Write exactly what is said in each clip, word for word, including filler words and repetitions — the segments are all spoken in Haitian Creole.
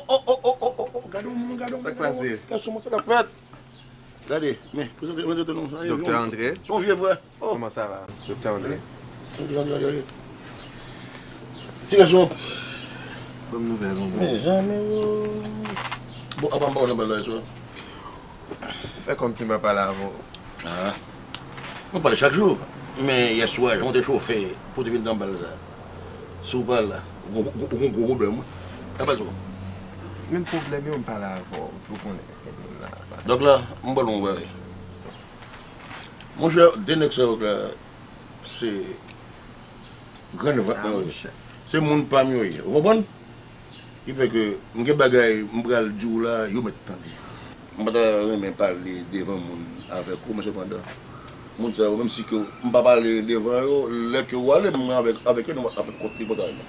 Oh, oh, oh, oh, oh, oh, gade yon moun, gade yon moun, gade yon moun. Sa k pase? Gason, sa k ap fèt? Gade, men, prezante, prezante nou. Sa, Doktè André? Se yon vye frè. Oh. Kòman sa va, Doktè André? Ti gason. Bòn nouvèl, mon bon. Mezanmi, oh. Bon, apa m pa wè w nan bal la yè swa? Ou fè kòmsi m pa pale avè w. Ah. Nou pale chak jou. Men yè swa, jan w te chofe pou w te vin nan bal sa. Si w pa la, ou gon, ou gon gwo pwoblèm, wi. Apa sa? Menm pwoblèm yo, m pale avè w, pou w konnen. Dòk la, m pral yon bagay. Monchè, de nèg sa yo la, se grenn vant nan yo ye. Se moun pa m yo ye. Ou konprann? Ki fè ke m gen bagay m pral di w la, yo mèt tande. M pa ta renmen pale devan moun avèk ou, men sepandan, moun sa yo, menm si ke m pa pale devan yo, lè ke w ale, m avèk, avèk yo, nou ap fè kont tripotay la.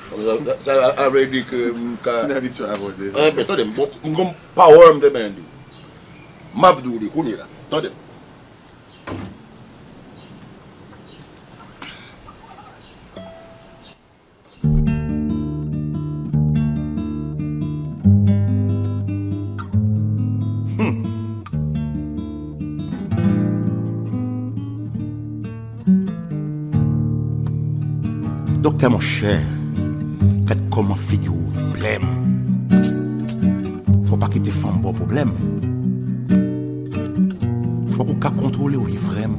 Sa, sa, sa vle di ke m ka. Fin abitye avè w deja. Enben, tande m, bon, m gon pawòl m te benyen di w. M ap di w li kounye a. Tande m. Doktè monchè, gad kòman figi w blèm. Fò w pa kite fanm ba w pwoblèm. Fòk ou ka kontwole w, vye frè m.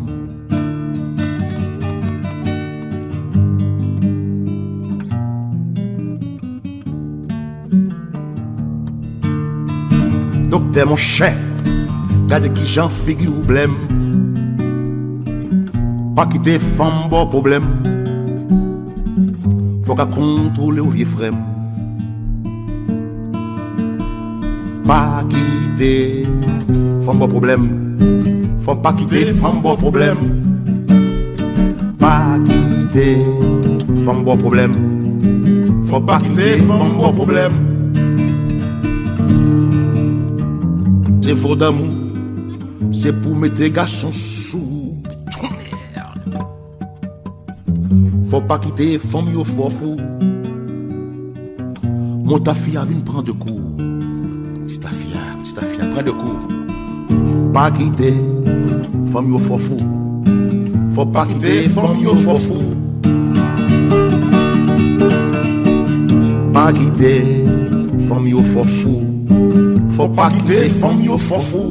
Doktè monchè, gade kijan figi w blèm. Pa kite fanm ba w pwoblèm. Fò w ka kontwole w, vye frè m. Pa kite fanm ba w pwoblèm. Fò pa kite fanm ba w pwoblèm. Pa kite fanm ba w pwoblèm. Fò pa kite fanm ba w pwoblèm. Se fo damou, se pou mete gason sou. Fò pa kite fanm yo fè w fou. Montafia vin pran de kou. Ti tafia, ti tafia pran de kou. Pa kite fanm yo fè w fou. Fò pa kite fanm yo fè w fou. Pa kite fanm yo fè w fou. Fò pa kite fanm yo fè w fou.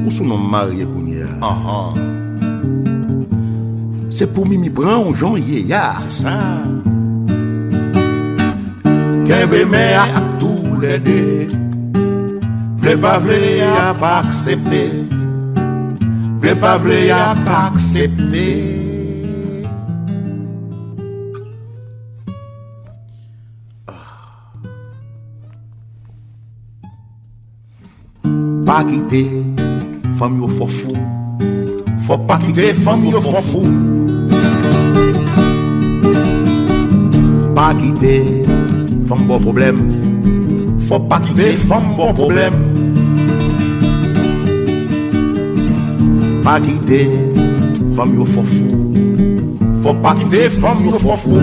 Ou sou non marye kounye a. Anhan. Se pou Mimi pran w jan w ye a. Se sa. Kenbe men ak toulède. Vle pa vle, y ap aksepte. Vle pa vle, y ap aksepte. Pa kite fanm yo fè w fou. Fò pa kite fanm yo fè w fou. Pa kite fanm ba w pwoblèm. Fò pa kite fanm ba w pwoblèm. Pa kite fanm yo fè w fou. Fò pa kite fanm yo fè w fou.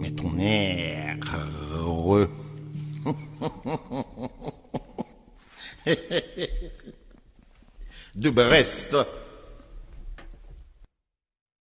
Men tonnè. De Brest.